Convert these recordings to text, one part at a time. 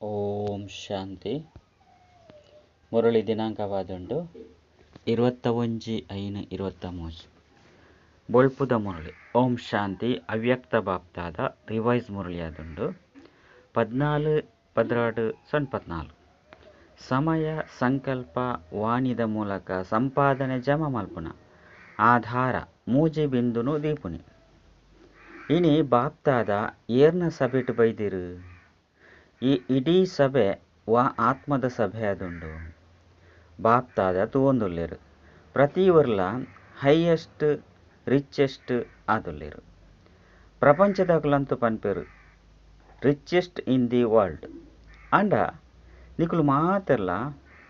ಓಂ ಶಾಂತಿ. ಮುರಳಿ ದಿನಾಂಕವಾದುಂಡು 21/5/23. ಬೊಳ್ಪುದ ಮುರಳಿ. ಓಂ ಶಾಂತಿ. ಅವ್ಯಕ್ತ ಬಾಪ್ತಾದ ರಿವೈಸ್ ಮುರಳಿಯಾದುಂಡು 14 12 14. ಸಮಯ ಸಂಕಲ್ಪ ವಾಣಿದ ಮೂಲಕ ಸಂಪಾದನೆ ಜಮ ಮಲ್ಪುನ ಆಧಾರ ಮೂಜಿ ಬಿಂದುನು ದೀಪುನಿ. ಇನಿ ಬಾಪ್ತಾದ ಏರ್ನ ಸಭೆಟ್ ಬೈದಿರು. ಈ ಇಡೀ ಸಭೆ ವಾ ಆತ್ಮದ ಸಭೆ ಆದುಂಡು. ಬಾಪ್ತಾದ ತೂವೊಂದುಲ್ಲೆರು ಪ್ರತಿ ವರ್ಲ ಹೈಯೆಸ್ಟ್ ರಿಚೆಸ್ಟ್ ಆದುಲ್ಲೆರು. ಪ್ರಪಂಚದಾಕುಲಂತೂ ಪನ್ಪೆರು ರಿಚೆಸ್ಟ್ ಇನ್ the world. ಆಂಡ ನಿಕುಲು ಮಾತೆರ್ಲ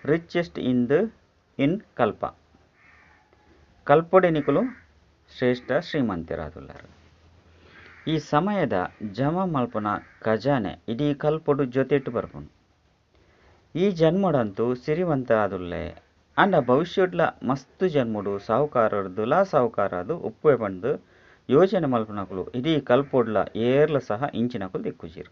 ರಿಚೆಸ್ಟ್ ಇನ್ the ಇನ್ ಕಲ್ಪ. ಕಲ್ಪೊಡೆ ನಿಕುಲು ಶ್ರೇಷ್ಠ ಶ್ರೀಮಂತರಾದುಲ್ಲಾರು. ಈ ಸಮಯದ ಜಮ ಮಲ್ಪುನ ಖಜಾನೆ ಇಡೀ ಕಲ್ಪೊಡು ಜೊತೆಟ್ ಬರ್ಪುನು. ಈ ಜನ್ಮಡಂತೂ ಸಿರಿವಂತ ಆದುಲ್ಲೆ. ಆಂಡ ಭವಿಷ್ಯಡ್ಲ ಮಸ್ತ್ ಜನ್ಮಡು ಸಾಹುಕಾರರ್ದುಲಾ ಸಾಹುಕಾರ ಅದು ಉಪ್ಪುವೆ ಪಂದು ಯೋಚನೆ ಮಲ್ಪುನಕುಲು ಇಡೀ ಕಲ್ಪೊಡ್ಲ ಏರ್ಲ ಸಹ ಇಂಚಿನಕುಲು ದಿಕ್ಕುಜಿರು.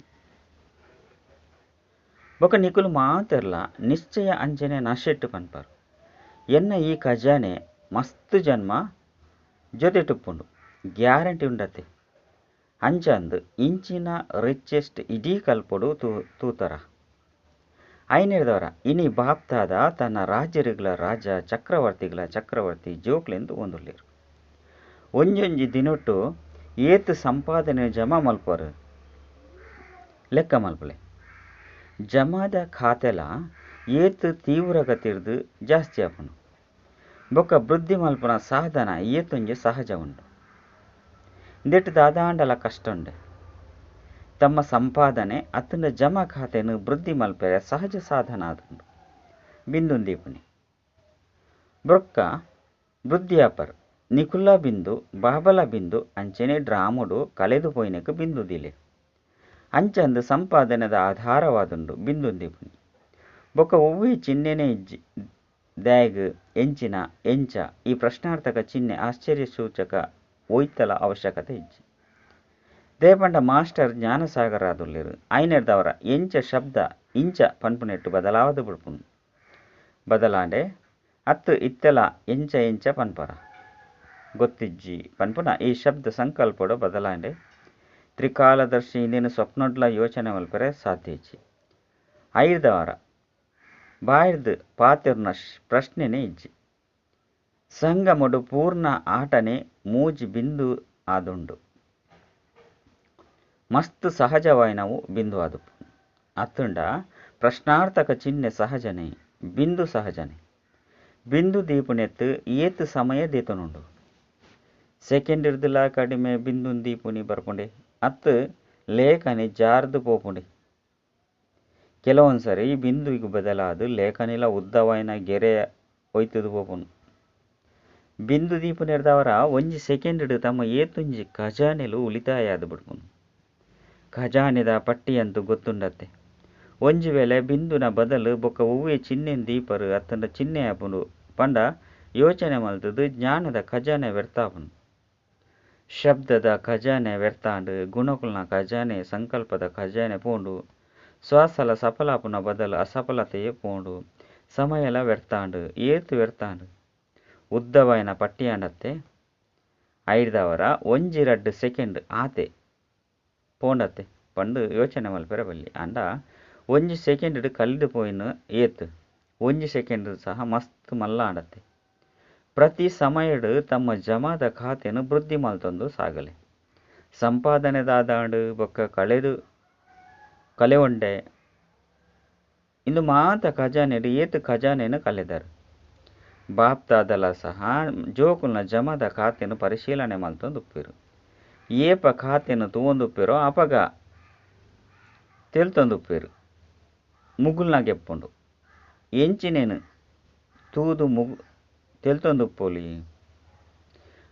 ಬೊಕ ನಿಕುಲು ಮಾತೆರ್ಲ ನಿಶ್ಚಯ ಅಂಚನೆ ನಶೆಟ್ಟು ಪನ್ಪರು. ಎನ್ನ ಈ ಖಜಾನೆ ಮಸ್ತ್ ಜನ್ಮ ಜೊತೆಟುಪ್ಪುಂಡು ಗ್ಯಾರಂಟಿ ಉಂಡತೆ. ಅಂಚಂದು ಇಂಚಿನ ರಿಚೆಸ್ಟ್ ಇಡೀ ಕಲ್ಪೊಡು ತೂತರ. ಐನೇದವರ ಇನಿ ಬಾಪ್ತಾದ ತನ್ನ ರಾಜರಿಗಳ ರಾಜ ಚಕ್ರವರ್ತಿಗಳ ಚಕ್ರವರ್ತಿ ಜೋಕ್ಲೆಂದು ಒಂದುಲ್ಲೇರು. ಒಂಜೊಂಜಿ ದಿನೊಟ್ಟು ಏತ್ ಸಂಪಾದನೆ ಜಮಾ ಮಲ್ಪರು ಲೆಕ್ಕ ಮಲ್ಪಲೆ. ಜಮಾದ ಖಾತೆಲ ಏತ್ ತೀವ್ರಗತಿರ್ದು ಜಾಸ್ತಿ ಆಪುಂಡು. ಬೊಕ್ಕ ವೃದ್ಧಿ ಮಲ್ಪುನ ಸಾಧನ ಏತೊಂಜಿ ಸಹಜ ಉಂಡು. ಇಂದೆಟ್ ದಾದಾಂಡಲ ಕಷ್ಟ ಉಂಡೆ. ತಮ್ಮ ಸಂಪಾದನೆ ಅತ್ತಂಡ ಜಮಾ ಖಾತೆಯನ್ನು ವೃದ್ಧಿ ಮಲ್ಪೆರೆ ಸಹಜ ಸಾಧನ ಆದುಂಡು. ಬಿಂದು ದೀಪುನಿ ಬೊಕ್ಕ ವೃದ್ಧಿ ಆಪರ್. ನಿಕುಲ ಬಿಂದು ಬಾಬಲ ಬಿಂದು ಅಂಚನೆ ಡ್ರಾಮುಡು ಕಳೆದು ಪೋಯಿನಕ್ಕೆ ಬಿಂದು ದಿಲೆ. ಅಂಚಂದು ಸಂಪಾದನೆದ ಆಧಾರವಾದುಂಡು ಬಿಂದು ದೀಪುನಿ. ಬೊಕ್ಕ ಒವ್ವೇ ಚಿಹ್ನೆನೇ ಇಜ್ಜಿ. ದ್ಯಾಗ್ ಎಂಚಿನ ಎಂಚ ಈ ಪ್ರಶ್ನಾರ್ಥಕ ಚಿಹ್ನೆ ಆಶ್ಚರ್ಯ ಸೂಚಕ ಒಯ್ತಲ ಅವಶ್ಯಕತೆ ಇಜ್ಜಿ. ದೇಪಂಡ ಮಾಸ್ಟರ್ ಜ್ಞಾನಸಾಗರ ಆದುಲ್ಲೆರು. ಐನೆರ್ದವರ ಎಂಚ ಶಬ್ದ ಇಂಚ ಪನ್ಪುನೆಟ್ಟು ಬದಲಾವದು ಬಿಡ್ಪುನು. ಬದಲಾಂಡೆ ಅತ್ತು ಇತ್ತೆಲ ಎಂಚ ಎಂಚ ಪನ್ಪರ ಗೊತ್ತಿಜ್ಜಿ ಪನ್ಪುನ ಈ ಶಬ್ದ ಸಂಕಲ್ಪಡು ಬದಲಾಂಡೆ ತ್ರಿಕಾಲದರ್ಶಿ ಇಂದಿನ ಸ್ವಪ್ನೊಡ್ಲ ಯೋಚನೆ ಮಲ್ಪರೆ ಸಾಧ್ಯ ಇಜ್ಜಿ. ಐರ್ದವರ ಬಾಯ್ದು ಪಾತೆರ್ನ ಪ್ರಶ್ನೆನೇ ಇಜ್ಜಿ. ಸಂಗಮಡು ಪೂರ್ಣ ಆಟನೆ ಮೂಜಿ ಬಿಂದು ಆದುಂಡು. ಮಸ್ತ್ ಸಹಜವಾಯಿನವು ಬಿಂದು ಆದುಪ್ಪು. ಅತ್ತುಂಡ ಪ್ರಶ್ನಾರ್ಥಕ ಚಿಹ್ನೆ ಸಹಜನೆ ಬಿಂದು ಸಹಜನೆ. ಬಿಂದು ದೀಪುನೆತ್ತು ಏತ್ ಸಮಯ ದೀತನುಂಡು. ಸೆಕೆಂಡ್ ಇರ್ದುಲ ಕಡಿಮೆ ಬಿಂದು ದೀಪುನಿ ಬರ್ಪುಂಡೆ. ಅತ್ತು ಲೇಖನಿ ಜಾರ್ದು ಪೋಪುಂಡೆ. ಕೆಲವೊಂದ್ಸರಿ ಬಿಂದುವಿಗೆ ಬದಲಾದ ಲೇಖನಿಲ ಉದ್ದವಾಯಿನ ಗೆರೆ ಒಯ್ತುದು ಪೋಪುಂಡು. ಬಿಂದು ದೀಪುನೆರ್ದವರ ಒಂಜಿ ಸೆಕೆಂಡ್ ತಮ್ಮ ಏತೊಂಜಿ ಖಜಾನೆಲು ಉಳಿತಾಯ ಆದ್ ಬಿಡ್ಪುಂಡು. ಖಜಾನೆದ ಪಟ್ಟಿಯಂತೂ ಗೊತ್ತುಂಡತ್ತೆ. ಒಂಜಿ ವೇಳೆ ಬಿಂದುನ ಬದಲು ಬೊಕ್ಕ ಒವ್ವೇ ಚಿಹ್ನೆನ್ ದೀಪರು ಅತ್ತಂಡ ಚಿಹ್ನೆ ಆಪುಂಡು ಪಂಡ ಯೋಚನೆ ಮಲ್ತದು ಜ್ಞಾನದ ಖಜಾನೆ ವ್ಯರ್ಥ ಆಪುಂಡು. ಶಬ್ದದ ಖಜಾನೆ ವ್ಯರ್ಥಾಂಡು. ಗುಣಕುಲ್ನ ಖಜಾನೆ ಸಂಕಲ್ಪದ ಖಜಾನೆ ಪೋಂಡು. ಶ್ವಾಸಲ ಸಫಲ ಆಪುನ ಬದಲು ಅಸಫಲತೆಯೇ ಪೋಂಡು. ಸಮಯಲ ವ್ಯರ್ಥಾಂಡು. ಏತು ವ್ಯರ್ಥಾಂಡು. ಉದ್ದವಾಯಿನ ಪಟ್ಟಿಯಾಂಡತ್ತೆ. ಐರ್ದವರ ಒಂಜಿ ರಡ್ಡು ಸೆಕೆಂಡ್ ಆತೆ ಪೋಂಡತ್ತೆ ಪಂಡು ಯೋಚನೆ ಮಲ್ಪೆರೆ ಬಲ್ಲಿ. ಆಂಡ ಒಂಜಿ ಸೆಕೆಂಡ್ ಕಲಿದು ಪೋಯಿನ ಏತ್ ಒಂಜಿ ಸೆಕೆಂಡ್ ಸಹ ಮಸ್ತ್ ಮಲ್ಲ ಆಂಡತ್ತೆ. ಪ್ರತಿ ಸಮಯಡ್ ತಮ್ಮ ಜಮಾದ ಖಾತೆಯನ್ನು ವೃದ್ಧಿ ಮಲ್ತೊಂದು ಸಾಗಲೆ. ಸಂಪಾದನೆದಾದಾಂಡು ಬೊಕ್ಕ ಕಳೆದು ಕಲೆವೊಂಡೆ ಇಂದು ಮಾತ ಖಜಾನೆಡು ಏತ್ ಖಜಾನೆಯನ್ನು ಕಲೆದರು. ಬಾಪ್ತಾದಲ ಸಹ ಜೋಕುಲ್ನ ಜಮಾದ ಖಾತೆಯನ್ನು ಪರಿಶೀಲನೆ ಮಲ್ತೊಂದು ಉಪ್ಪಿರು. ಏಪ ಖಾತೆಯನ್ನು ತೂವೊಂದುಪ್ಪಿರೋ ಅಪಗ ತೆಲ್ತೊಂದುಪ್ಪಿರು. ಮುಗುಲ್ನಾಗೆಪ್ಪುಂಡು. ಎಂಚಿನೇನು ತೂದು ಮುಗು ತೆಲ್ತೊಂದುಪ್ಪೊಲಿ.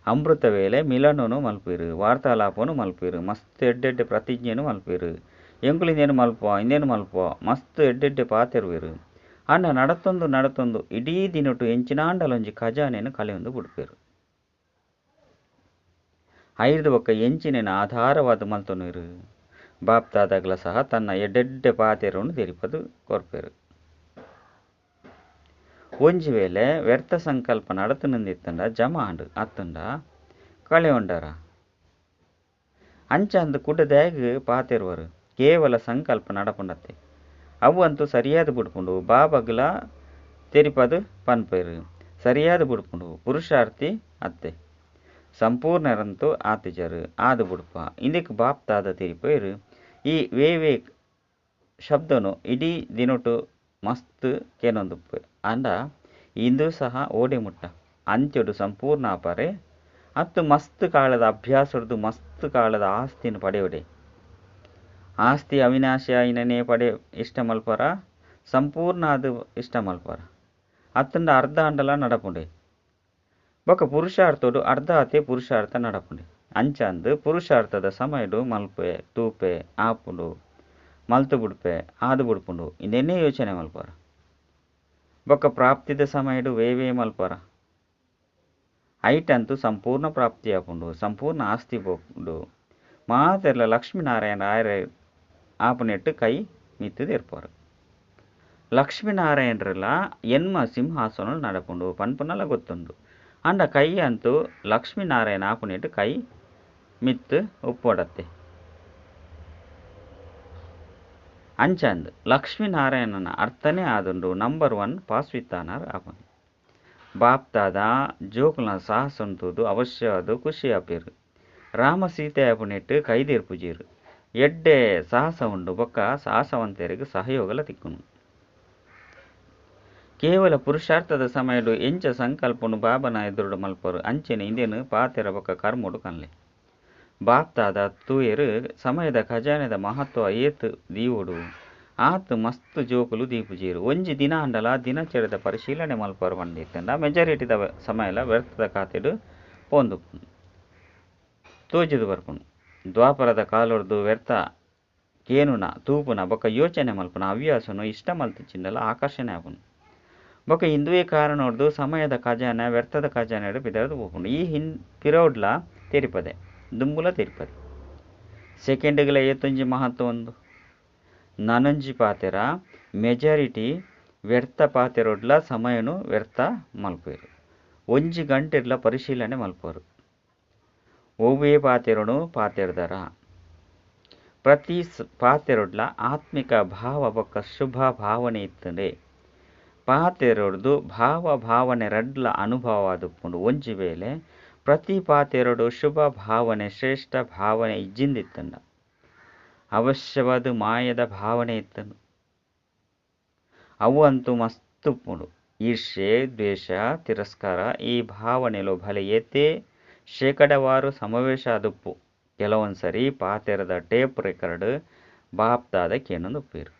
ಅಮೃತ ವೇಳೆ ಮಿಲನನು ಮಲ್ಪಿರು, ವಾರ್ತಾಲಾಪನು ಮಲ್ಪಿರು, ಮಸ್ತ್ ಎಡ್ಡೆಡ್ಡೆ ಪ್ರತಿಜ್ಞೆನು ಮಲ್ಪಿರು. ಎಂಕುಲು ಇಂದೇನು ಮಲ್ಪುವ ಇಂದೇನು ಮಲ್ಪುವ ಮಸ್ತ್ ಎಡ್ಡೆಡ್ಡೆ ಪಾತೆರುವೆರು. ಆಂಡ ನಡತೊಂದು ನಡತೊಂದು ಇಡೀ ದಿನೊಟು ಎಂಚಿನಾಂಡಲೊಂಜಿ ಖಜಾನೆಯನ್ನು ಕಳೆಯೊಂದು ಬಿಡ್ಪೆರು. ಐರ್ದು ಬೊಕ್ಕ ಎಂಚಿನೇನು ಆಧಾರವಾದ ಮಲ್ತೊನುವೆರು. ಬಾಪ್ದಾದಾಗ್ಲ ಸಹ ತನ್ನ ಎಡ್ಡೆಡ್ಡೆ ಪಾತೆರೊನು ತೆರಿಪದು ಕೊರ್ಪೆರು. ಒಂಜಿ ವೇಳೆ ವ್ಯರ್ಥ ಸಂಕಲ್ಪ ನಡತುನಿತ್ತಂಡ ಜಮಾ ಆಂಡ್ ಅತ್ತಂಡ ಕಳೆಯೊಂಡರ ಅಂಚಂದ್ ಕುಡದಾಗ್ ಪಾತೆರುವರು. ಕೇವಲ ಸಂಕಲ್ಪ ನಡಪುಂಡತ್ತೆ ಅವು ಅಂತೂ ಸರಿಯಾದ ಬುಡ್ಪುಂಡು. ಬಾಬಾಗ್ಲ ತೆರಿಪದು ಪನ್ಪೆರು ಸರಿಯಾದ ಬುಡ್ಪುಂಡು. ಪುರುಷಾರ್ಥಿ ಅತ್ತೆ ಸಂಪೂರ್ಣರಂತೂ ಆತಿಜರು ಆದು ಬುಡ್ಪ ಇಂದಕ್ಕೆ ಬಾಪ್ದಾದ ತೆರಿಪೇರು. ಈ ವೇವೇ ಶಬ್ದನು ಇಡೀ ದಿನೊಟು ಮಸ್ತ್ ಕೇನೊಂದುಪ್ಪೆ ಆಂಡ ಇಂದು ಸಹ ಓಡೆ ಮುಟ್ಟ ಅಂತ್ಯಡು ಸಂಪೂರ್ಣ ಆಪರೆ ಅತ್ತು ಮಸ್ತ್ ಕಾಲದ ಅಭ್ಯಾಸಡ್ದು ಮಸ್ತ್ ಕಾಲದ ಆಸ್ತಿನ ಪಡೆಯೋಡೆ. ಆಸ್ತಿ ಅವಿನಾಶಿ ಆಯಿನನೇ ಪಡೆ ಇಷ್ಟ ಮಲ್ಪರ ಸಂಪೂರ್ಣ ಅದು ಇಷ್ಟ ಮಲ್ಪರ ಅತ್ತಂಡ ಅರ್ಧ ಅಂಡಲ ನಡಪುಂಡೆ. ಬೊಕ ಪುರುಷಾರ್ಥಡು ಅರ್ಧ ಆತೆ ಪುರುಷಾರ್ಥ ನಡಪುಂಡೆ. ಅಂಚಂದು ಪುರುಷಾರ್ಥದ ಸಮಯಡು ಮಲ್ಪೆ ತೂಪೆ ಆಪುಂಡು ಮಲ್ತು ಬುಡ್ಪೆ ಆದು ಬುಡ್ಪುಂಡು ಇಂದೆನ್ನೇ ಯೋಚನೆ ಮಲ್ಪರ. ಬೊಕ ಪ್ರಾಪ್ತಿದ ಸಮಯಡು ವೇವೇ ಮಲ್ಪರ ಐಟಂತೂ ಸಂಪೂರ್ಣ ಪ್ರಾಪ್ತಿ ಆಪುಂಡು ಸಂಪೂರ್ಣ ಆಸ್ತಿ ಬೋಂಡು. ಮಾತೆರ್ಲ ಲಕ್ಷ್ಮೀನಾರಾಯಣ ಆಯರ ಆಪುನೆಟ್ಟು ಕೈ ಮಿತ್ತುದಿರ್ಪರು. ಲಕ್ಷ್ಮೀನಾರಾಯಣರೆಲ್ಲ ಎನ್ಮ ಸಿಂಹಾಸನ ನಡಪುಂಡು ಪನ್ಪುನಲ ಗೊತ್ತುಂಡು. ಅಂಡ ಕೈ ಅಂತೂ ಲಕ್ಷ್ಮೀನಾರಾಯಣ ಆಪುನೆಟ್ಟು ಕೈ ಮಿತ್ತು ಉಪ್ಪೊಡತ್ತೆ. ಅಂಚಂದ್ ಲಕ್ಷ್ಮೀನಾರಾಯಣನ ಅರ್ಥನೇ ಆದುಂಡು ನಂಬರ್ 1 ಪಾಸ್ವಿತ್ತಾನರ್ ಆಪುಂಡು. ಬಾಪ್ದಾದ ಜೋಕುಲ್ನ ಸಾಹಸಂತೂದು ಅವಶ್ಯವಾದ ಖುಷಿ ಆಪೇರು. ರಾಮ ಸೀತೆ ಆಪುನೆಟ್ಟು ಕೈದೇರ್ಪುಜೀರು. ಎಡ್ಡೆ ಸಾಹಸ ಉಂಡು ಬೊಕ್ಕ ಸಾಹಸವಂತರಿಗೆ ಸಹಯೋಗಲ ತಿಕ್ಕುನು. ಕೇವಲ ಪುರುಷಾರ್ಥದ ಸಮಯಡು ಎಂಚ ಸಂಕಲ್ಪನು ಬಾಬನ ಎದುರುಡು ಮಲ್ಪರು ಅಂಚೆನೆ ಇಂದೇನು ಪಾತೆರ ಬೊಕ್ಕ ಕರ್ಮೊಡು ಕನ್ಲೆ. ಬಾಪ್ದಾದ ತೂಯೆರು ಸಮಯದ ಖಜಾನೆದ ಮಹತ್ವ ಏತ್ ದೀವೊಡು ಆತ್ ಮಸ್ತ್ ಜೋಕುಲು ದೀಪುಜೀರು. ಒಂಜಿ ದಿನ ಅಂಡಲ ದಿನಚರಿದ ಪರಿಶೀಲನೆ ಮಲ್ಪರು ಪಂಡಿತ್ತಂಡ ಮೆಜಾರಿಟಿದ ಸಮಯಲ ವ್ಯರ್ಥದ ಖಾತೆಡು ಪೋಂದುಪ್ಪುನು ತೋಜುದು ಬರ್ಪುನು. ದ್ವಾಪರದ ಕಾಲೊರ್ದು ವ್ಯರ್ಥ ಕೇನುನ ತೂಪುನ ಬೊಕ್ಕ ಯೋಚನೆ ಮಲ್ಪುನ ಹವ್ಯಾಸನು ಇಷ್ಟ ಮಲ್ತಿಚಿಂಡಲ ಆಕರ್ಷಣೆ ಆಪುನು. ಬೊಕ್ಕ ಇಂದುವೇ ಕಾರಣೊರ್ದು ಸಮಯದ ಖಜಾನೆ ವ್ಯರ್ಥದ ಖಜಾನೆಡು ಪಿದರ್ದು ಪೋಪುಂಡು. ಈ ಹಿನ್ ಪಿರೌಡ್ಲ ತೆರಿಪದೆ ದುಂಬುಲ ತೆರಿಪದೆ. ಸೆಕೆಂಡ್ಗಳ ಏತೊಂಜಿ ಮಹತ್ವ ಒಂದು ನನೊಂಜಿ ಪಾತೆರ ಮೆಜಾರಿಟಿ ವ್ಯರ್ಥ ಪಾತೆರೊಡ್ಲ ಸಮಯನು ವ್ಯರ್ಥ ಮಲ್ಪೇರು. ಒಂಜಿ ಗಂಟೆಡ್ಲ ಪರಿಶೀಲನೆ ಮಲ್ಪರು. ಒವ್ವೇ ಪಾತೆರನು ಪಾತೆರ್ದರ ಪ್ರತಿ ಪಾತೆರೊಡ್ಲ ಆತ್ಮಿಕ ಭಾವ ಬೊಕ್ಕ ಶುಭ ಭಾವನೆ ಇತ್ತಂಡೆ. ಪಾತೆರೊಡ್ದು ಭಾವ ಭಾವನೆ ರಡ್ಲ ಅನುಭವ ಆದುಪ್ಪುಂಡು. ಒಂಜಿ ವೇಳೆ ಪ್ರತಿ ಪಾತೆರೊಡು ಶುಭ ಭಾವನೆ ಶ್ರೇಷ್ಠ ಭಾವನೆ ಇಜ್ಜಿಂದಿತ್ತಂಡ ಅವಶ್ಯವಾದ ಮಾಯದ ಭಾವನೆ ಇತ್ತಂಡು. ಅವು ಅಂತೂ ಮಸ್ತ್ ಉಪ್ಪುಂಡು. ಈರ್ಷೆ ದ್ವೇಷ ತಿರಸ್ಕಾರ ಈ ಭಾವನೆಲು ಭಲೆ ಏತೇ ಶೇಕಡವಾರು ಸಮಾವೇಶ ಆದುಪ್ಪು. ಕೆಲವೊಂದ್ಸರಿ ಪಾತೆರದ ಟೇಪ್ ರೆಕಾರ್ಡ್ ಬಾಪ್ದಾದ ಕೇನೊಂದು ಉಪ್ಪೇರು.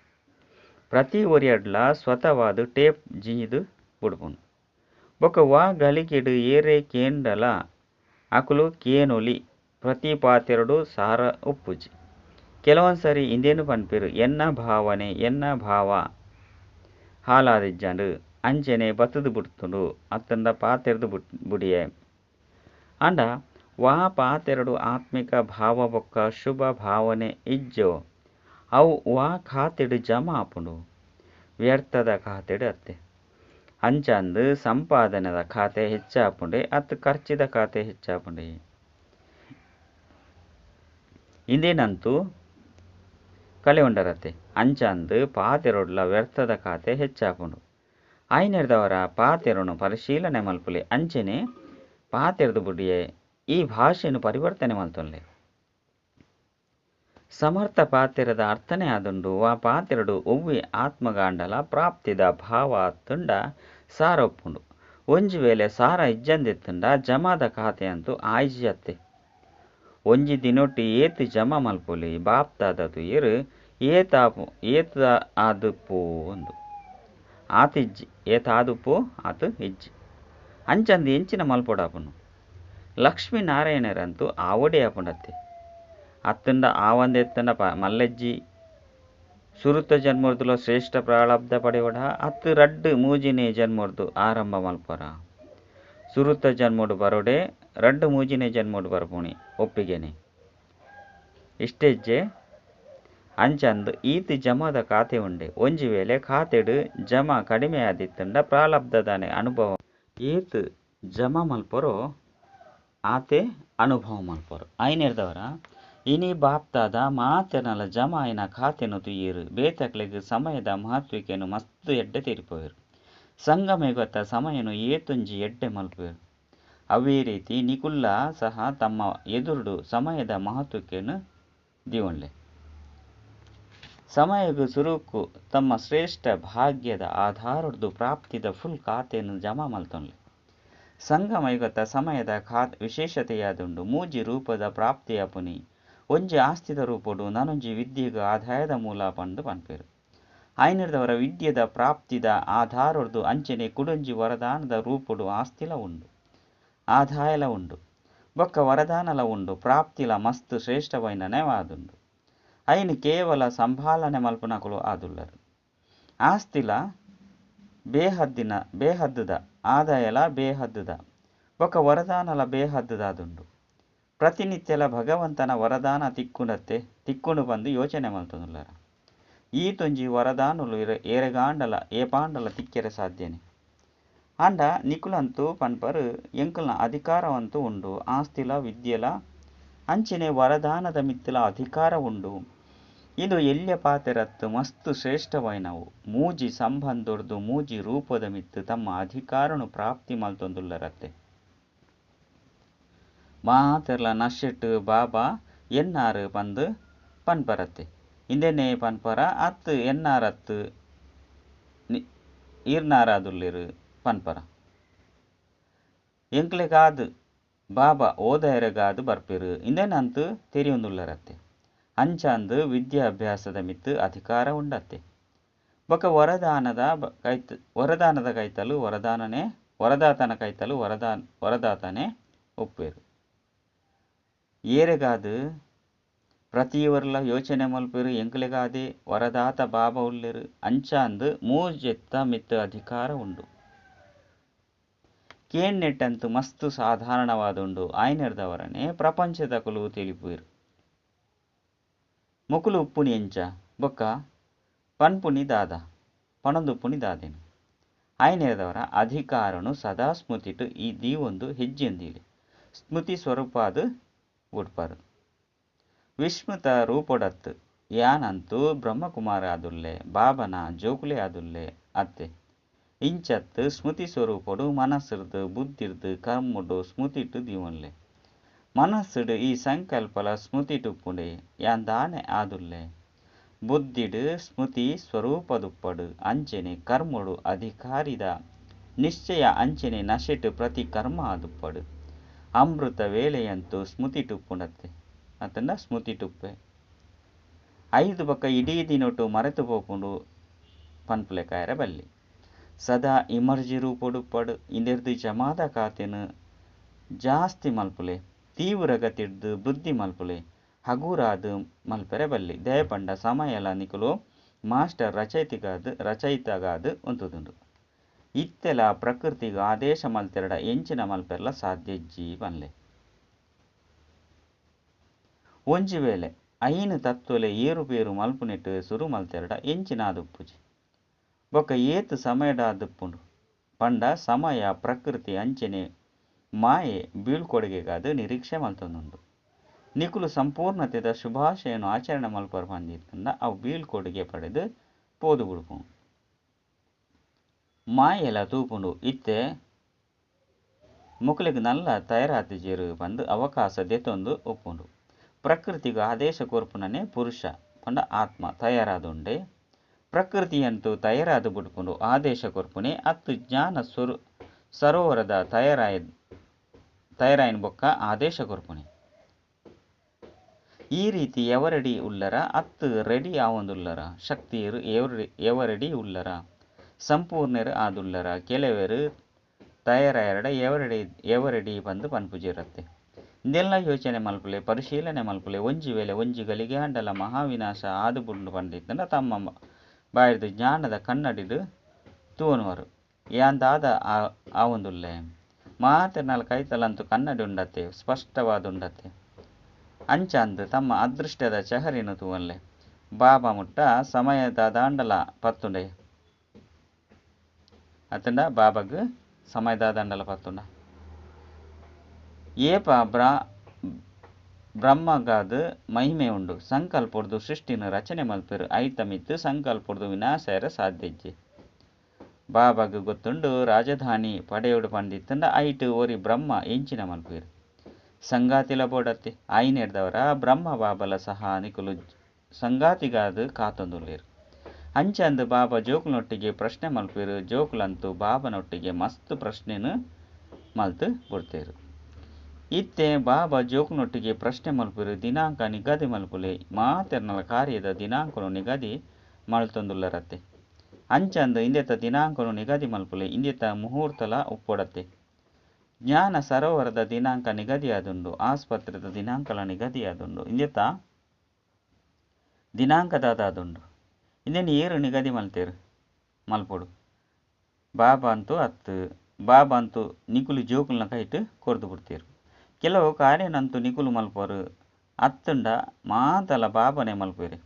ಪ್ರತಿ ಒರಿಯಡ್ಲ ಸ್ವತವಾದ ಟೇಪ್ ಜಿಂಜಿದು ಬುಡ್ಪುಂಡು. ಬೊಕ್ಕ ವಾ ಗಳಿಗೆಡು ಏರೇ ಕೇಂಡಲ ಅಕುಲು ಕೇನೊಲಿ ಪ್ರತಿ ಪಾತೆರಡು ಸಾರ ಉಪ್ಪುಜಿ. ಕೆಲವೊಂದ್ಸರಿ ಇಂದೇನು ಪನ್ಪೇರು ಎನ್ನ ಭಾವನೆ ಎನ್ನ ಭಾವ ಹಾಲಾದಿಜ್ಜಂಡು ಅಂಚೆನೆ ಬತ್ತದು ಬುಡ್ತುಂಡು ಅತ್ತಂಡ ಪಾತೆರ್ದು ಬುಡಿಯೆ. ಅಂಡ ವಾ ಪಾತೆರಡು ಆತ್ಮಿಕ ಭಾವ ಬೊಕ್ಕ ಶುಭ ಭಾವನೆ ಇಜ್ಜೋ ಅವು ವಾ ಖಾತೆಡು ಜಮಾ ಆಪುಂಡು ವ್ಯರ್ಥದ ಖಾತೆಡು ಅತ್ತೆ. ಅಂಚಂದು ಸಂಪಾದನೆದ ಖಾತೆ ಹೆಚ್ಚಾಪುಂಡೆ ಅತ್ತು ಖರ್ಚಿದ ಖಾತೆ ಹೆಚ್ಚಾಪುಂಡೆ. ಇಂದೇನಂತೂ ಕಳೆಯುಂಡರತ್ತೆ. ಅಂಚಂದು ಪಾತೆರೊಡ್ಲ ವ್ಯರ್ಥದ ಖಾತೆ ಹೆಚ್ಚಾಪುಂಡು. ಆಯ್ನೆರ್ದವರ ಪಾತೆರೊನು ಪರಿಶೀಲನೆ ಮಲ್ಪುಲೆ ಅಂಚೆನೆ ಪಾತೆರ್ದು ಬುಡಿಯೆ ಈ ಭಾಷೆಯನ್ನು ಪರಿವರ್ತನೆ ಮಲ್ತೊನ್ಲೆ. ಸಮರ್ಥ ಪಾತೆರದ ಅರ್ಥನೇ ಆದುಂಡು. ಆ ಪಾತೆರಡು ಒವ್ವೆ ಆತ್ಮಗಾಂಡಲ ಪ್ರಾಪ್ತಿದ ಭಾವ ತುಂಡ ಸಾರ ಒಪ್ಪುಂಡು. ಒಂಜಿ ವೇಳೆ ಸಾರ ಇಜ್ಜಂದಿತ್ತಂಡ ಜಮಾದ ಖಾತೆ ಅಂತೂ ಆಯ್ಜಿ ಅತ್ತೆ. ಒಂಜಿ ದಿನೊಟ್ಟಿ ಏತ್ ಜಮಾ ಮಲ್ಪೊಲಿ ಬಾಪ್ದಾದದು ಏರು ಏತಾಪು ಏತ ಆದುಪ್ಪು ಒಂದು ಆತ ಇಜ್ಜಿ ಏತಾದುಪ್ಪು ಆತ ಇಜ್ಜಿ ಅಂಚಂದು ಎಂಚಿನ ಮಲ್ಪೊಡಾಪುನು. ಲಕ್ಷ್ಮೀನಾರಾಯಣರಂತೂ ಆವಡೆ ಆಪುಂಡತ್ತೆ. ಅತ್ತಂಡ ಆವಂದೆತ್ತಂಡ ಪ ಮಲ್ಲಜ್ಜಿ ಸುರುತ ಜನ್ಮರ್ದುಲ ಶ್ರೇಷ್ಠ ಪ್ರಾರಬ್ಧ ಪಡೆವಡ ಅತ್ತು ರಡ್ಡು ಮೂಜಿನೇ ಜನ್ಮರ್ದು ಆರಂಭ ಮಲ್ಪರ. ಸುರುತ ಜನ್ಮೋಡು ಬರೋಡೆ ರಡ್ಡು ಮೂಜಿನೇ ಜನ್ಮೋಡು ಬರ್ಪುಣಿ ಒಪ್ಪಿಗೆನೆ. ಇಷ್ಟೆಜ್ಜೆ ಅಂಚಂದ್ ಈತ್ ಜಮಾದ ಖಾತೆ ಉಂಡೆ. ಒಂಜಿ ವೇಳೆ ಖಾತೆಡ್ ಜಮಾ ಕಡಿಮೆ ಆದಿತ್ತುಂಡ ಪ್ರಾರಬ್ಧದಾನೆ ಅನುಭವ. ಏತ್ ಜಮಾ ಮಲ್ಪರೋ ಆತೆ ಅನುಭವ ಮಲ್ಪರು. ಆಯಿನೆಡ್ದಾವರ ಇನಿ ಬಾಪ್ದಾದ ಮಾತೆರ್ನಲ ಜಮಾ ಆಯಿನ ಖಾತೆನ್ ತೂಯೆರ್. ಬೇತೆಕ್ಲೆಗ್ ಸಮಯದ ಮಹತ್ವಿಕೆನ್ ಮಸ್ತ್ ಎಡ್ಡೆ ತೆರಿಪಾವೆರ್. ಸಂಗಮಯುಗತ ಸಮಯನ್ ಏತೊಂಜಿ ಎಡ್ಡೆ ಮಲ್ಪುವೆರ್. ಅವ್ವೇ ರೀತಿ ನಿಕುಲ್ಲಾ ಸಹ ತಮ್ಮ ಎದುರುಡು ಸಮಯದ ಮಹತ್ವಿಕೆನ್ ದೀವೊನ್ಲೆ. ಸಮಯಗ್ ಸುರುಕ್ಕು ತಮ್ಮ ಶ್ರೇಷ್ಠ ಭಾಗ್ಯದ ಆಧಾರರ್ದ್ ಪ್ರಾಪ್ತಿದ ಫುಲ್ ಖಾತೆನ್ ಜಮಾ ಮಲ್ತೊನ್ಲೆ. ಸಂಗಮಯುಗತ ಸಮಯದ ವಿಶೇಷತೆಯಾದುಂಡು ಮೂಜಿ ರೂಪದ ಪ್ರಾಪ್ತಿಯಾಪುನಿ. ಒಂಜಿ ಆಸ್ತಿದ ರೂಪೊಡು ನನೊಂಜಿ ವಿದ್ಯೆಗ್ ಆದಾಯದ ಮೂಲ ಪಂದ್ ಪನ್ಪೆರ್. ಆಯಿನೆಡ್ದಾವರ ವಿದ್ಯೆದ ಪ್ರಾಪ್ತಿದ ಆಧಾರರ್ದ್ ಅಂಚನೆ ಕುಡೊಂಜಿ ವರದಾನದ ರೂಪೊಡು ಆಸ್ತಿಲ ಉಂಡು. ಆದಾಯಲ ಉಂಡು. ಬೊಕ್ಕ ವರದಾನಲ ಉಂಡು ಪ್ರಾಪ್ತಿಲ ಮಸ್ತ್ ಶ್ರೇಷ್ಠವಾಯಿನನೇ ಆದುಂಡು. ಐನ್ ಕೇವಲ ಸಂಭಾಲನೆ ಮಲ್ಪುನಕುಲು ಆದುಲ್ಲರ್. ಆಸ್ತಿಲ ಬೇಹದ್ದಿನ ಬೇಹದ್ದುದ ಆದಾಯಲ ಬೇಹದ್ದುದ ಬೊಕ್ಕ ವರದಾನಲ ಬೇಹದ್ದುದಾದುಂಡು. ಪ್ರತಿನಿತ್ಯಲ ಭಗವಂತನ ವರದಾನ ತಿಕ್ಕುಂಡತ್ತೆ ತಿಕ್ಕುಂಡು ಪಂದ್ ಯೋಚನೆ ಮಲ್ತೊಂದುಲ್ಲರ. ಈತೊಂಜಿ ವರದಾನಲು ಏರೆಗಾಂಡಲ ಏಪಾಂಡಲ ತಿಕ್ಕೆರೆ ಸಾಧ್ಯನೆ. ಆಂಡ ನಿಕುಲಂತೂ ಪನ್ಪರ್ ಎಂಕಲ್ನ ಅಧಿಕಾರವಂತೂ ಉಂಡು ಆಸ್ತಿಲ ವಿದ್ಯೆಲ ಅಂಚನೆ ವರದಾನದ ಮಿತ್ತುಲ ಅಧಿಕಾರ ಉಂಡು. ಇಂದು ಎಲ್ಯ ಪಾತೆರತ್ತ್ ಮಸ್ತ್ ಶ್ರೇಷ್ಠವಾಯಿನವು. ಮೂಜಿ ಸಂಬಂಧೊಡ್ದು ಮೂಜಿ ರೂಪದ ಮಿತ್ತ್ ತಮ್ಮ ಅಧಿಕಾರನ್ ಪ್ರಾಪ್ತಿ ಮಲ್ತೊಂದುಲ್ಲರತ್ತೆ. ಮಾತೆರ್ಲ ನಶೆಟ್ ಬಾಬಾ ಎನ್ನಾರ್ ಪಂದ್ ಪನ್ಪರತ್ತೆ. ಇಂದೆನೇ ಪನ್ಪರ ಅತ್ತ್ ಎನ್ನಾರತ್ತ್ ಈರ್ನಾರಾದುಲ್ಲೆರ್ ಪನ್ಪರ. ಎಂಕ್ಲೆಗಾದ್ ಬಾಬಾ ಓದಾಯೆರೆಗಾದ್ ಬರ್ಪೆರ್ ಇಂದೆನಂತೂ ತೆರಿಯೊಂದುಲ್ಲರತ್ತೆ. ಅಂಚಾಂದ್ ವಿದ್ಯಾಭ್ಯಾಸದ ಮಿತ್ತ್ ಅಧಿಕಾರ ಉಂಡತ್ತೆ. ಬೊಕ್ಕ ವರದಾನದ ವರದಾನದ ಕೈತಲ್ ವರದಾನನೇ ವರದಾತನ ಕೈತಲ್ ವರದಾತನೇ ಉಪ್ಪುವೆರ್. ಏರೆಗಾದ್ ಪ್ರತಿಯೊರ್ಲ ಯೋಚನೆ ಮಲ್ಪೆರ್ ಎಂಕ್ಲೆಗಾದೆ ವರದಾತ ಬಾಬಾ ಉಲ್ಲೆರ್ ಅಂಚಾಂದ್ ಮೂಜೆತ್ತ ಮಿತ್ತ್ ಅಧಿಕಾರ ಉಂಡು. ಕೇಣ್ಣೆಟಂತೂ ಮಸ್ತ್ ಸಾಧಾರಣವಾದುಂಡು ಆಯಿನೆಡ್ದಾವರನೇ ಪ್ರಪಂಚದಕುಲು ತೆಲಿಪುವೆರ್. ಮೊಕುಲು ಉಪ್ಪುನಿ ಎಂಚ ಬೊಕ್ಕ ಪನ್ಪುನಿ ದಾದ ಪನೊಂದುಪ್ಪುನಿ ದಾದೆನ್. ಆಯಿನೆಡ್ದಾವರ ಅಧಿಕಾರನು ಸದಾ ಸ್ಮೃತಿಟ್ ಈ ದೀವೊಂದು ಹೆಜ್ಜೆಂದೀಲೆ ಸ್ಮೃತಿ ಸ್ವರೂಪಾದ್ ಬುಡ್ಪರ್. ವಿಸ್ಮೃತ ರೂಪೊಡತ್ತ್ ಯಾನಂತೂ ಬ್ರಹ್ಮಕುಮಾರೆ ಆದುಲ್ಲೆ ಬಾಬನ ಜೋಕುಲೇ ಆದುಲ್ಲೆ ಅತ್ತೆ. ಇಂಚತ್ ಸ್ಮೃತಿ ಸ್ವರೂಪೊಡು ಮನಸ್ಸುರ್ದು ಬುದ್ಧಿರ್ದು ಕರ್ಮಡ್ ಸ್ಮೃತಿಟ್ ದೀವೊನ್ಲೆ. ಮನಸ್ಸುಡ್ ಈ ಸಂಕಲ್ಪಲ ಸ್ಮೃತಿಟ್ ಉಪ್ಪುಂಡೆ ಯಾನ್ ದಾನೆ ಆದುಲ್ಲೆ. ಬುದ್ಧಿಡ್ ಸ್ಮೃತಿ ಸ್ವರೂಪದುಪ್ಪಡ್ ಅಂಚನೆ ಕರ್ಮೊಡು ಅಧಿಕಾರಿದ ನಿಶ್ಚಯ ಅಂಚನೆ ನಶೆಟ್ ಪ್ರತಿ ಕರ್ಮ ಆದುಪ್ಪಡ್. ಅಮೃತ ವೇಳೆಯಂತೂ ಸ್ಮೃತಿಟ್ ಉಪ್ಪುಂಡತ್ತೆ ಅತ್ತುಂಡ ಸ್ಮೃತಿಟ್ ಉಪ್ಪೆ. ಐದು ಬೊಕ್ಕ ಇಡೀ ದಿನೊಟು ಮರೆತು ಪೋಪುಂಡು ಪನ್ಪುಲೆಕಾಯೆರೆ ಬಲ್ಲಿ. ಸದಾ ಇಮರ್ಜಿ ರೂಪೊಡುಪ್ಪಡ್ ಇಂದೆರ್ದ್ ಜಮಾದ ಖಾತೆನ್ ಜಾಸ್ತಿ ಮಲ್ಪುಲೆ ತೀವ್ರ ಗತಿಡ್ದ್ ವೃದ್ಧಿ ಮಲ್ಪುಲೆ ಹಗುರಾದ್ ಮಲ್ಪೆರೆ ಬಲ್ಲಿ. ದಯಪಂಡ ಸಮಯಲ ನಿಕುಲು ಮಾಸ್ಟರ್ ರಚಯಿತಗಾದ್ ರಚಯಿತಗಾದ್ ಉಂತುದುಂಡು. ಇತ್ತೆಲ ಪ್ರಕೃತಿಗ್ ಆದೇಶ ಮಲ್ತೆರಡ ಎಂಚಿನ ಮಲ್ಪೆರೆಲ ಸಾಧ್ಯ ಇಜ್ಜಿ ಪನ್ಲೆ. ಒಂಜಿ ವೇಳೆ ಐನ್ ತತ್ವಲೆ ಏರುಪೇರು ಮಲ್ಪುನೆಟ್ ಸುರು ಮಲ್ತೆರಡ ಎಂಚಿನ ಆದುಪ್ಪುಜಿ. ಬೊಕ್ಕ ಏತ್ ಸಮಯಡಾದುಪ್ಪುಂಡು ಪಂಡ ಸಮಯ ಪ್ರಕೃತಿ ಅಂಚನೆ ಮಾಯೆ ಬೀಳ್ಕೊಡುಗೆಗಾದ್ ನಿರೀಕ್ಷೆ ಮಲ್ತೊಂದುಂಡು. ನಿಕುಲು ಸಂಪೂರ್ಣತೆದ ಶುಭಾಶಯನ್ ಆಚರಣೆ ಮಲ್ಪರ್ ಪಂದಿತ್ತುಂಡ ಅವು ಬೀಳ್ಕೊಡುಗೆ ಪಡೆದು ಪೋದು ಬುಡ್ಪುಂಡು. ಮಾಯೆಲ ತೂಪುಂಡು ಇತ್ತೆ ಮೊಕುಲೆಗ್ ನಲ್ಲ ತಯಾರಾತಿಜೆರ್ ಪಂದ್ ಅವಕಾಶ ದೆತೊಂದು ಉಪ್ಪುಂಡು. ಪ್ರಕೃತಿಗ್ ಆದೇಶ ಕೊರ್ಪುನನೇ ಪುರುಷ ಪಂಡ ಆತ್ಮ ತಯಾರಾದುಂಡೆ. ಪ್ರಕೃತಿಯಂತೂ ತಯಾರಾದ್ ಬುಡ್ಪುಂಡು ಆದೇಶ ಕೊರ್ಪುನೆ ಅತ್ ಜ್ಞಾನ ಸರೋವರದ ತಯಾರಾಯಿನ ಬೊಕ್ಕ ಆದೇಶ ಕೊರ್ಪುನೆ. ಈ ರೀತಿ ಎವರೆಡಿ ಉಲ್ಲರ ಅತ್ ರೆಡಿ ಆವೊಂದುಲ್ಲರ ಶಕ್ತಿಯರು ಎವರೆಡಿ ಉಲ್ಲರ ಸಂಪೂರ್ಣರು ಆದುಲ್ಲರ ಕೆಲವೆರ್ ತಯಾರಾಯೆರಡ ಎವರೆಡಿ ಪಂದ್ ಪನ್ಪುಜೆರತ್ತೆ. ಇಂದೆಲ್ಲ ಯೋಚನೆ ಮಲ್ಪುಲೆ ಪರಿಶೀಲನೆ ಮಲ್ಪುಲೆ ಒಂಜಿ ವೇಳೆ ಒಂಜಿ ಗಳಿಗೆ ಆಂಡಲ ಮಹಾವಿನಾಶ ಆದು ಬುಡ್ಡು ಪಂದಿತ್ತುಂಡ ತಮ್ಮ ಬಾಯಿರ್ದ್ ಜ್ಞಾನದ ಕನ್ನಡಿಡ್ ತೂವೊನುವರು. ಯಾನ್ ದಾದ ಆವೊಂದುಲ್ಲೆ ಮಾತೆರ್ನಲ ಕೈತಲಂತೂ ಕನ್ನಡಿ ಉಂಡತ್ತೆ ಸ್ಪಷ್ಟವಾದುಂಡತ್ತೆ. ಅಂಚಾಂದ್ ತಮ್ಮ ಅದೃಷ್ಟದ ಚೆಹರೆನ್ ತೂವೊನ್ಲೆ. ಬಾಬಾ ಮುಟ್ಟ ಸಮಯ ದಾದಾಂಡಲ ಪತ್ತುಂಡೆ ಅತ್ತಂಡ ಬಾಬಾಗ್ ಸಮಯ ದಾದಾಂಡಲ ಪತ್ತುಂಡ ಏಪ ಬ್ರಹ್ಮಗಾದ್ ಮಹಿಮೆ ಉಂಡು ಸಂಕಲ್ಪೊಡ್ದು ಸೃಷ್ಟಿನ ರಚನೆ ಮಲ್ಪೆರು ಐತ ಮಿತ್ತ್ ಸಂಕಲ್ಪೊಡ್ದು ವಿನಾಶರ ಸಾಧ್ಯ ಇಜ್ಜಿ. ಬಾಬಾಗ್ ಗೊತ್ತುಂಡು ರಾಜಧಾನಿ ಪಡೆಯೋಡು ಪಂದಿತ್ತಂಡ ಐಟ್ ಒರಿ ಬ್ರಹ್ಮ ಎಂಚಿನ ಮಲ್ಪೆರು ಸಂಗಾತಿಲ ಬೋಡತ್ತೆ ಆಯಿನೆಡ್ದವರ ಬ್ರಹ್ಮ ಬಾಬಲ ಸಹ ನಿಕುಲು ಸಂಗಾತಿಗಾದ್ ಕಾತೊಂದುಲ್ಲೆರ್. ಅಂಚಂದ್ ಬಾಬಾ ಜೋಕುಲನೊಟ್ಟಿಗೆ ಪ್ರಶ್ನೆ ಮಲ್ಪೆರು ಜೋಕುಲಂತೂ ಬಾಬನೊಟ್ಟಿಗೆ ಮಸ್ತ್ ಪ್ರಶ್ನೆನ್ ಮಲ್ತ್ ಬುಡ್ತೆರ್. ಇತ್ತೆ ಬಾಬಾ ಜೋಕುಲನೊಟ್ಟಿಗೆ ಪ್ರಶ್ನೆ ಮಲ್ಪೆರು ದಿನಾಂಕ ನಿಗದಿ ಮಲ್ಪುಲೆ ಮಾತೆರ್ನಲ ಕಾರ್ಯದ ದಿನಾಂಕನು ನಿಗದಿ ಮಲ್ತೊಂದುಲ್ಲರತ್ತೆ. ಅಂಚಂದ್ ಇಂದೆತ ದಿನಾಂಕನು ನಿಗದಿ ಮಲ್ಪುಲೆ ಇಂದೆತ ಮುಹೂರ್ತಲ ಉಪ್ಪೊಡತ್ತೆ. ಜ್ಞಾನ ಸರೋವರದ ದಿನಾಂಕ ನಿಗದಿಯಾದುಂಡು ಆಸ್ಪತ್ರೆದ ದಿನಾಂಕಲ ನಿಗದಿಯಾದುಂಡು ಇಂದೆತ ದಿನಾಂಕ ದಾದಾದುಂಡು ಇಂದೆನ್ ಏರು ನಿಗದಿ ಮಲ್ತೆರು ಮಲ್ಪೊಡು ಬಾಬಾ ಅಂತೂ ಅತ್ತು ಬಾಬಾ ಅಂತೂ ನಿಕುಲು ಜೋಕುಲ್ನ ಕೈಟ್ ಕೊರ್ದು ಬಿಡ್ತೇರು. ಕೆಲವು ಕಾರ್ಯನಂತೂ ನಿಕುಲು ಮಲ್ಪರು ಅತ್ತುಂಡ ಮಾತಲ ಬಾಬನೆ ಮಲ್ಪೆರು.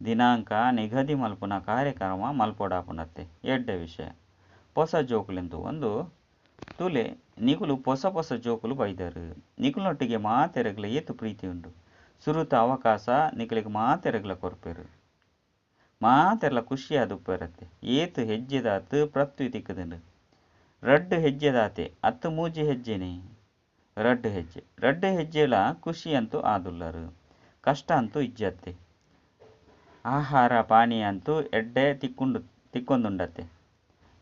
ದಿನಾಂಕ ನಿಗದಿ ಮಲ್ಪುನ ಕಾರ್ಯಕ್ರಮ ಮಲ್ಪೊಡಾಪುಂಡತ್ತೆ ಎಡ್ಡೆ ವಿಷಯ. ಪೊಸ ಜೋಕುಲೆಂತು ಒಂದು ತುಲೆ ನಿಕುಲು ಪೊಸ ಪೊಸ ಜೋಕುಲು ಬೈದರು ನಿಕುಲೊಟ್ಟಿಗೆ ಮಾತೆರೆಗ್ಲ ಏತು ಪ್ರೀತಿ ಉಂಡು ಸುರುತ ಅವಕಾಶ ನಿಕುಲೆಗ್ ಮಾತೆರೆಗ್ಲ ಕೊರ್ಪೆರು ಮಾತೆರ್ಲ ಖುಷಿಯಾದ ಉಪ್ಪರತ್ತೆ. ಏತು ಹೆಜ್ಜೆದಾತು ಪೃಥ್ವಿ ತಿಕ್ಕುದುಂಡು ರಡ್ಡು ಹೆಜ್ಜೆದಾತೆ ಅತ್ತು ಮೂಜಿ ಹೆಜ್ಜೆನೆ ರಡ್ಡು ಹೆಜ್ಜೆ ರಡ್ಡು ಹೆಜ್ಜೆಲ ಖುಷಿ ಅಂತೂ ಆದುಲ್ಲರು ಕಷ್ಟ ಅಂತೂ ಇಜ್ಜತ್ತೆ. ಆಹಾರ ಪಾನೀಯ ಅಂತೂ ಎಡ್ಡೆ ತಿಕ್ಕೊಂದುಂಡತ್ತೆ.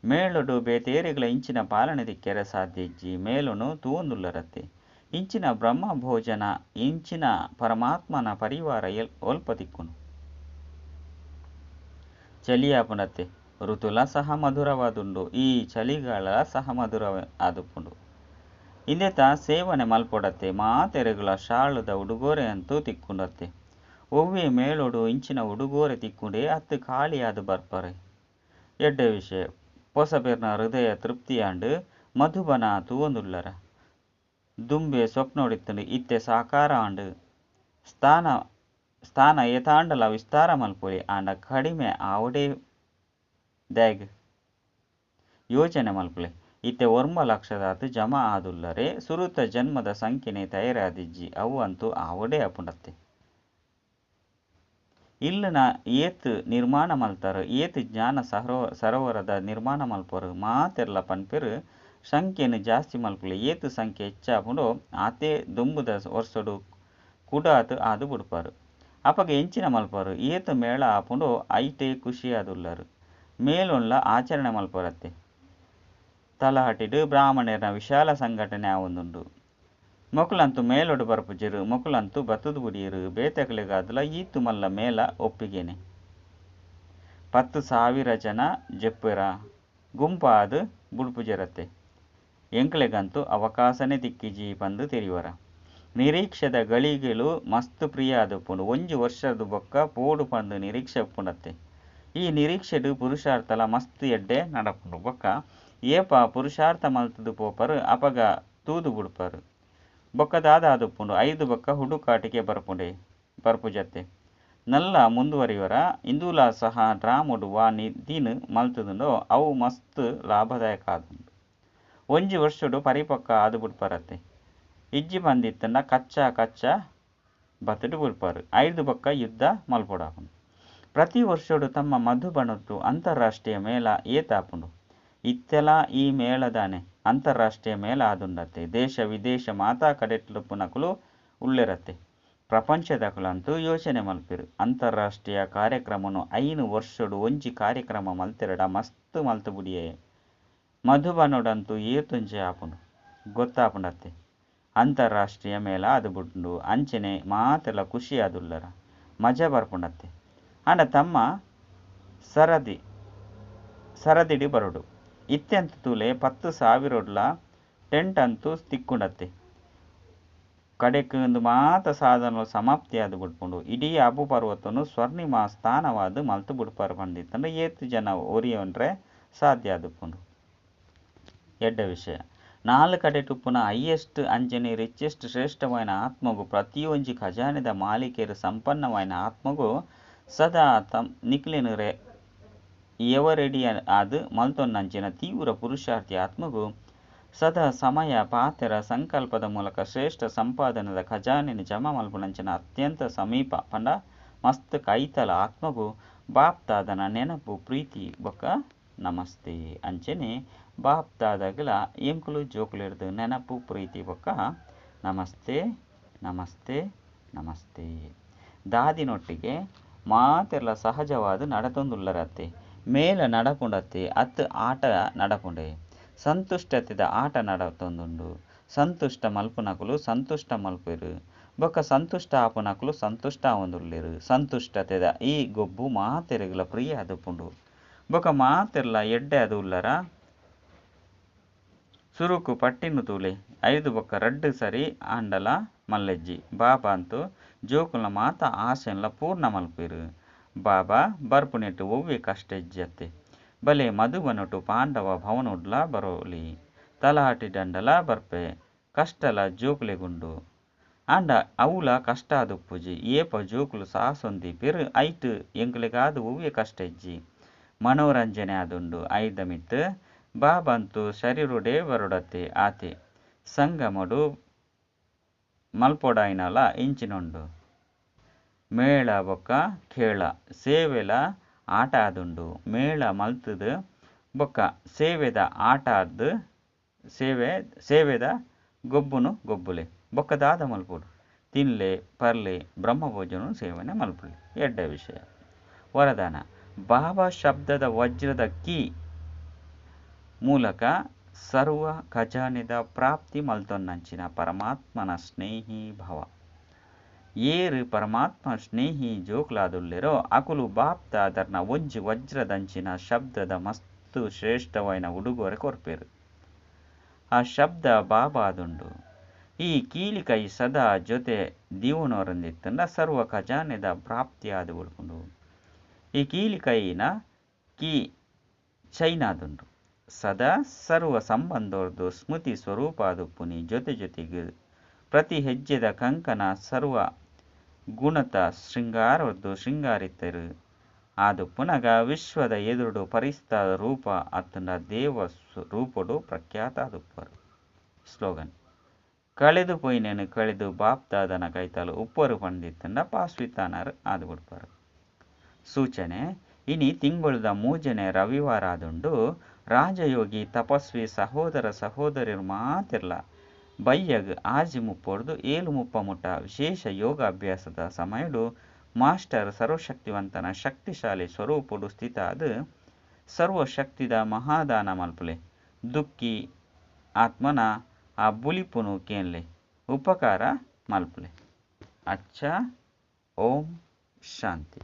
ಮೇಳೊಡು ಬೇತೇರೆಗ್ಲ ಇಂಚಿನ ಪಾಲನೆ ತಿಕ್ಕೆರೆ ಸಾಧ್ಯ ಇಜ್ಜಿ ಮೇಲೊನು ತೂವೊಂದುಲ್ಲರತ್ತೆ. ಇಂಚಿನ ಬ್ರಹ್ಮ ಭೋಜನ ಇಂಚಿನ ಪರಮಾತ್ಮನ ಪರಿವಾರ ಒಲ್ಪ ತಿಕ್ಕುನು. ಚಳಿಯಾಪುಂಡತ್ತೆ ಋತುಲ ಸಹ ಮಧುರವಾದುಂಡು ಈ ಚಳಿಗಾಲ ಸಹ ಮಧುರ ಆದುಪ್ಪುಂಡು. ಇಂದೆತ ಸೇವನೆ ಮಲ್ಪೊಡತ್ತೆ ಮಾತೆರೆಗ್ಲ ಶಾಳುದ ಉಡುಗೊರೆ ಅಂತೂ ತಿಕ್ಕುಂಡತ್ತೆ. ಒವ್ವೆ ಮೇಳೊಡು ಇಂಚಿನ ಉಡುಗೊರೆ ತಿಕ್ಕುಂಡೆ ಅತ್ತು ಖಾಲಿಯಾದ್ ಬರ್ಪರೆ. ಎಡ್ಡೆ ವಿಷಯ ಪೊಸಬೆರ್ನ ಹೃದಯ ತೃಪ್ತಿಯಾಂಡ್ ಮಧುಬನ ತೂವೊಂದುಲ್ಲರ. ದುಂಬೆ ಸ್ವಪ್ನೊಡಿತ್ತುಂಡು ಇತ್ತೆ ಸಾಕಾರ ಆಂಡ್. ಸ್ಥಾನ ಏತಾಂಡಲ ವಿಸ್ತಾರ ಮಲ್ಪೊಲಿ ಆಂಡ ಕಡಿಮೆ ಆವೊಡೇ ದಾಯೆಗ್ ಯೋಚನೆ ಮಲ್ಪುಲೆ. ಇತ್ತೆ 9 ಲಕ್ಷದಾತ್ ಜಮಾ ಆದುಲ್ಲರೆ ಸುರುತ ಜನ್ಮದ ಸಂಖ್ಯೆನೇ ತಯಾರಾದಿಜ್ಜಿ ಅವು ಅಂತೂ ಆವೊಡೇ ಆಪುಂಡತ್ತೆ. ಇಲ್ಲುನ ಏತ್ ನಿರ್ಮಾಣ ಮಲ್ತಾರು ಏತ್ ಜ್ಞಾನ ಸರೋವರದ ನಿರ್ಮಾಣ ಮಲ್ಪರು ಮಾತೆರ್ಲ ಪನ್ಪೆರು ಸಂಖ್ಯೆನ್ ಜಾಸ್ತಿ ಮಲ್ಪುಲೆ ಏತ್ ಸಂಖ್ಯೆ ಹೆಚ್ಚಾಪುಂಡೋ ಆತೇ ದುಂಬುದ ವರ್ಷಡು ಕುಡಾತ್ ಆದು ಬುಡ್ಪಾರು. ಅಪಗ ಎಂಚಿನ ಮಲ್ಪರು ಏತ್ ಮೇಳ ಆಪುಂಡೋ ಐಟೇ ಖುಷಿಯಾದುಲ್ಲರು ಮೇಲೊನ್ಲ ಆಚರಣೆ ಮಲ್ಪರತ್ತೆ. ತಲಹಟಿಡ್ ಬ್ರಾಹ್ಮಣೆರ್ನ ವಿಶಾಲ ಸಂಘಟನೆ ಆವೊಂದುಂಡು. ಮೊಕುಲಂತೂ ಮೇಲೊಡು ಬರ್ಪುಜೆರು ಮೊಕುಲಂತೂ ಬತ್ತುದು ಬುಡಿಯೆರು ಬೇತೆಕಲೆಗಾದಲ ಈತು ಮಲ್ಲ ಮೇಳ ಒಪ್ಪಿಗೆನೆ. 10,000 ಜನ ಜೆಪ್ಪೆರ ಗುಂಪಾದ್ ಬುಡ್ಪುಜೆರತ್ತೆ. ಎಂಕ್ಲೆಗಂತೂ ಅವಕಾಶನೇ ತಿಕ್ಕಿಜಿ ಪಂದು ತೆರಿವರ. ನಿರೀಕ್ಷೆದ ಗಳಿಗೆಲು ಮಸ್ತ್ ಪ್ರಿಯ ಆದುಪ್ಪುಂಡು ಒಂಜಿ ವರ್ಷದ ಬೊಕ್ಕ ಪೋಡು ಪಂದು ನಿರೀಕ್ಷೆ ಉಪ್ಪುಂಡತ್ತೆ. ಈ ನಿರೀಕ್ಷೆಡ್ ಪುರುಷಾರ್ಥಲ ಮಸ್ತ್ ಎಡ್ಡೆ ನಡಪುಂಡು. ಬೊಕ್ಕ ಏಪ ಪುರುಷಾರ್ಥ ಮಲ್ತುದು ಪೋಪರು ಅಪಗ ತೂದು ಬುಡ್ಪರು. ಬೊಕ್ಕ ದಾದಾದುಪ್ಪುಂಡು ಐದು ಬೊಕ್ಕ ಹುಡುಕಾಟಿಕೆ ಬರ್ಪುಂಡೆ ಬರ್ಪುಜತ್ತೆ. ನಲ್ಲ ಮುಂದುವರಿವರ ಇಂದುಲ ಸಹ ಡ್ರಾಮೊಡು ವಾ ನಿಧಿನ್ ಮಲ್ತುದುಂಡೋ ಅವು ಮಸ್ತ್ ಲಾಭದಾಯಕ ಆದುಂಡು. ಒಂಜಿ ವರ್ಷಡು ಪರಿಪಕ್ವ ಆದು ಬುಡ್ಪರತ್ತೆ. ಇಜ್ಜಿ ಪಂದಿತ್ತಂಡ ಕಚ್ಚಾ ಕಚ್ಚಾ ಬತ್ತುಡು ಬುಡ್ಪರು ಐದು ಬೊಕ್ಕ ಯುದ್ಧ ಮಲ್ಪೊಡಾಪುಂಡು. ಪ್ರತಿ ವರ್ಷಡು ತಮ್ಮ ಮಧುಬನೊಟ್ಟು ಅಂತಾರಾಷ್ಟ್ರೀಯ ಮೇಳ ಏತಾಪುಂಡು. ಇತ್ತೆಲ ಈ ಮೇಳದಾನೆ ಅಂತಾರಾಷ್ಟ್ರೀಯ ಮೇಳ ಆದುಂಡತ್ತೆ. ದೇಶ ವಿದೇಶ ಮಾತಾ ಕಡೆಟ್ಲುಪ್ಪುನಕುಲು ಉಲ್ಲೆರತ್ತೆ. ಪ್ರಪಂಚದಕುಲಂತೂ ಯೋಚನೆ ಮಲ್ಪೆರು. ಅಂತಾರಾಷ್ಟ್ರೀಯ ಕಾರ್ಯಕ್ರಮನು 5 ವರ್ಷಡು ಒಂಜಿ ಕಾರ್ಯಕ್ರಮ ಮಲ್ತೆರಡ ಮಸ್ತ್ ಮಲ್ತು ಬುಡಿಯೆ. ಮಧುಬನೊಡಂತೂ ಏತೊಂಜಿ ಆಪುಂಡು ಗೊತ್ತಾಪುಂಡತ್ತೆ. ಅಂತಾರಾಷ್ಟ್ರೀಯ ಮೇಳ ಆದು ಬುಡ್ಡು ಅಂಚನೆ ಮಾತೆಲ್ಲ ಖುಷಿ ಆದುಲ್ಲರ ಮಜಾ ಬರ್ಪುಂಡತ್ತೆ. ಆಂಡ ತಮ್ಮ ಸರದಿಡಿ ಬರೋಡು ಇತ್ಯಂತ ತೂಲೆ 10,000 ಟೆಂಟ್ ಅಂತೂ ತಿಕ್ಕುಂಡತ್ತೆ. ಕಡೆಕ್ ಒಂದು ಮಾತ ಸಾಧನ ಸಮಾಪ್ತಿ ಆದು ಬುಡ್ಪುಂಡು. ಇಡೀ ಅಬು ಪರ್ವತನು ಸ್ವರ್ಣಿಮ ಸ್ಥಾನವಾದ ಮಲ್ತು ಬುಡ್ಪಾರು ಪಂಡಿತ್ತಂಡ ಏತು ಜನ ಒರಿಯೊಂಡ್ರೆ ಸಾಧ್ಯ ಆದುಪ್ಪುಂಡು. ಎಡ್ಡೆ ವಿಷಯ 4 ಕಡೆಟುಪ್ಪುನ ಹೈಯೆಸ್ಟ್ ಅಂಚನೆ ರಿಚೆಸ್ಟ್ ಶ್ರೇಷ್ಠವಾಯಿನ ಆತ್ಮಗು ಪ್ರತಿಯೊಂಜಿ ಖಜಾನೆದ ಮಾಲೀಕರು ಸಂಪನ್ನವಾಯಿನ ಆತ್ಮಗು ಸದಾ ನಿಕ್ಲೆನ್ ಎವರೆಡಿ ಆದ್ ಮಲ್ತೊನ್ನಂಚಿನ ತೀವ್ರ ಪುರುಷಾರ್ಥಿ ಆತ್ಮಗ್ ಸದಾ ಸಮಯ, ಪಾತೆರ, ಸಂಕಲ್ಪದ ಮೂಲಕ ಶ್ರೇಷ್ಠ ಸಂಪಾದನೆದ ಖಜಾನೆನ್ ಜಮಾ ಮಲ್ಪುನಂಚಿನ ಅತ್ಯಂತ ಸಮೀಪ ಪಂಡ ಮಸ್ತ್ ಕೈತಲ್ ಆತ್ಮಗ್ ಬಾಪ್ದಾದನ ನೆನಪು, ಪ್ರೀತಿ ಬೊಕ್ಕ ನಮಸ್ತೆ. ಅಂಚನೆ ಬಾಪ್ದಾದಗಲ ಎಂಕುಲು ಜೋಕುಲೆರ್ದ್ ನೆನಪು, ಪ್ರೀತಿ ಬೊಕ್ಕ ನಮಸ್ತೆ, ನಮಸ್ತೆ, ನಮಸ್ತೆ. ದಾದಿನೊಟ್ಟಿಗೆ ಮಾತೆರ್ಲ ಸಹಜವಾದ್ ನಡತೊಂದುಲ್ಲರತ್ತೆ. ಮೇಳ ನಡಪುಂಡತ್ತೆ ಅತ್ ಆಟ ನಡಪುಂಡೆ. ಸಂತುಷ್ಟತೆದ ಆಟ ನಡತೊಂದುಂಡು. ಸಂತುಷ್ಟ ಮಲ್ಪುನಕುಲು ಸಂತುಷ್ಟ ಮಲ್ಪುವೆರ್. ಬೊಕ್ಕ ಸಂತುಷ್ಟ ಆಪುನಕುಲು ಸಂತುಷ್ಟ ಆವೊಂದುಲ್ಲೆರ್. ಸಂತುಷ್ಟತೆದ ಈ ಗೊಬ್ಬು ಮಾತೆರೆಗ್ಲ ಪ್ರಿಯ ಆದುಪ್ಪುಂಡು. ಬೊಕ್ಕ ಮಾತೆರ್ಲ ಎಡ್ಡೆ ಆದ್ ಉಲ್ಲರ. ಸುರುಕು ಪಟ್ಟಿನ ತೂಲೆ ಐದು ಬೊಕ್ಕ ರಡ್ಡ್ ಸರಿ ಆಂಡಲ ಮಲ್ಲೆಜ್ಜಿ. ಬಾಬಾ ಅಂತೂ ಜೋಕುಲ್ನ ಮಾತ ಆಸೆನ್ಲ ಪೂರ್ಣ ಮಲ್ಪುವೆರ್. ಬಾಬಾ ಬರ್ಪುನೆಟ್ ಒವ್ವೆ ಕಷ್ಟ ಇಜ್ಜಿ ಅತ್ತೆ. ಬಲೆ ಮಧುಬನೊಟು ಪಾಂಡವ ಭವನೊಡ್ಲಾ ಬರೋಲಿ, ತಲಹಟಿಡಂಡಲ ಬರ್ಪೆ. ಕಷ್ಟಲ ಜೋಕುಲೆಗುಂಡು. ಆಂಡ ಅವ್ಲಾ ಕಷ್ಟ ಆದುಪ್ಪುಜಿ. ಏಪ ಜೋಕುಲು ಸಾಹಸನ್ ದೀಪೆರ್ ಐಟ್ ಎಂಕ್ಲೆಗಾದ್ ಒವ್ವೆ ಕಷ್ಟ ಇಜ್ಜಿ. ಮನೋರಂಜನೆ ಆದುಂಡು. ಐದ ಮಿತ್ತ್ ಬಾಬಾ ಅಂತೂ ಶರೀರೊಡೇ ಬರೊಡತ್ತೆ ಆತೆ. ಸಂಗಮಡ್ ಮಲ್ಪೊಡಾಯಿನಲ ಇಂಚಿನ ಉಂಡು. ಮೇಳ ಬೊಕ್ಕ ಖೇಳ ಸೇವೆಲ ಆಟ ಆದುಂಡು. ಮೇಳ ಮಲ್ತ್ದ್ ಬೊಕ್ಕ ಸೇವೆದ ಆಟ ಆದ್ ಸೇವೆ ಸೇವೆದ ಗೊಬ್ಬುನು ಗೊಬ್ಬುಲೆ. ಬೊಕ್ಕ ದಾದ ಮಲ್ಪೊಡು? ತಿನ್ಲೆ ಪರ್ಲೆ ಬ್ರಹ್ಮ ಭೋಜನ ಸೇವನೆ ಮಲ್ಪುಲೆ. ಎಡ್ಡೆ ವಿಷಯ. ವರದಾನ ಬಾಬಾ ಶಬ್ದದ ವಜ್ರದ ಕೀ ಮೂಲಕ ಸರ್ವ ಖಜಾನೆದ ಪ್ರಾಪ್ತಿ ಮಲ್ತೊನ್ನಂಚಿನ ಪರಮಾತ್ಮನ ಸ್ನೇಹಿ ಭವ. ಏರ್ ಪರಮಾತ್ಮ ಸ್ನೇಹಿ ಜೋಕುಲಾದುಲ್ಲೆರೋ ಅಕುಲು ಬಾಪ್ದಾದರ್ನ ಒಂಜಿ ವಜ್ರದಂಚಿನ ಶಬ್ದದ ಮಸ್ತ್ ಶ್ರೇಷ್ಠವಾಯಿನ ಉಡುಗೊರೆ ಕೊರ್ಪೆರ್. ಆ ಶಬ್ದ ಬಾಬಾ ಆದುಂಡು. ಈ ಕೀಲಿಕೈ ಸದಾ ಜೊತೆ ದೀವೊನೊರಂದಿತ್ತುಂಡ ಸರ್ವ ಖಜಾನೆದ ಪ್ರಾಪ್ತಿ ಆದ್ ಬುಡ್ಪುಂಡು. ಈ ಕೀಲಿಕೈನ ಕೀ ಚೈನಾದುಂಡು. ಸದಾ ಸರ್ವ ಸಂಬಂಧೊರ್ದು ಸ್ಮೃತಿ ಸ್ವರೂಪ ಆದುಪ್ಪುನಿ ಜೊತೆ ಜೊತೆಗ್ ಪ್ರತಿ ಹೆಜ್ಜೆದ ಕಂಕಣ ಸರ್ವ ಗುಣತ ಶೃಂಗಾರೊರ್ದು ಶೃಂಗಾರಿತರು ಆದುಪ್ಪುನಗ ವಿಶ್ವದ ಎದುರುಡು ಫರಿಸ್ತಾ ರೂಪ ಅತ್ತುಂಡ ದೇವ ರೂಪೊಡು ಪ್ರಖ್ಯಾತ ಆದುಪ್ಪರು. ಸ್ಲೋಗನ್ ಕಳೆದು ಪೋಯಿನೆನ್ ಕಳೆದು ಬಾಪ್ದಾದನ ಕೈತಲ್ ಉಪ್ಪರು ಪಂದಿತ್ತುಂಡ ಪಾಸ್ವಿತಾನರ್ ಆದ್ ಬುಡ್ಪರು. ಸೂಚನೆ ಇನಿ ತಿಂಗೊಳ್ದ ಮೂಜನೆ ರವಿವಾರ ಆದುಂಡು. ರಾಜಯೋಗಿ ತಪಸ್ವಿ ಸಹೋದರ ಸಹೋದರಿಯರು ಮಾತೆರ್ಲ ಬಯ್ಯಗ್ 6:30 7:30 ಮುಟ ವಿಶೇಷ ಯೋಗಾಭ್ಯಾಸದ ಸಮಯಡು ಮಾಸ್ಟರ್ ಸರ್ವಶಕ್ತಿವಂತನ ಶಕ್ತಿಶಾಲಿ ಸ್ವರೂಪಡು ಸ್ಥಿತ ಆದ್ ಸರ್ವಶಕ್ತಿದ ಮಹಾದಾನ ಮಲ್ಪುಲೆ. ದುಃಖಿ ಆತ್ಮನ ಆ ಬುಲಿಪುನು ಕೇನ್ಲೆ ಉಪಕಾರ ಮಲ್ಪುಲೆ. ಅಚ್ಚ ಓಂ ಶಾಂತಿ.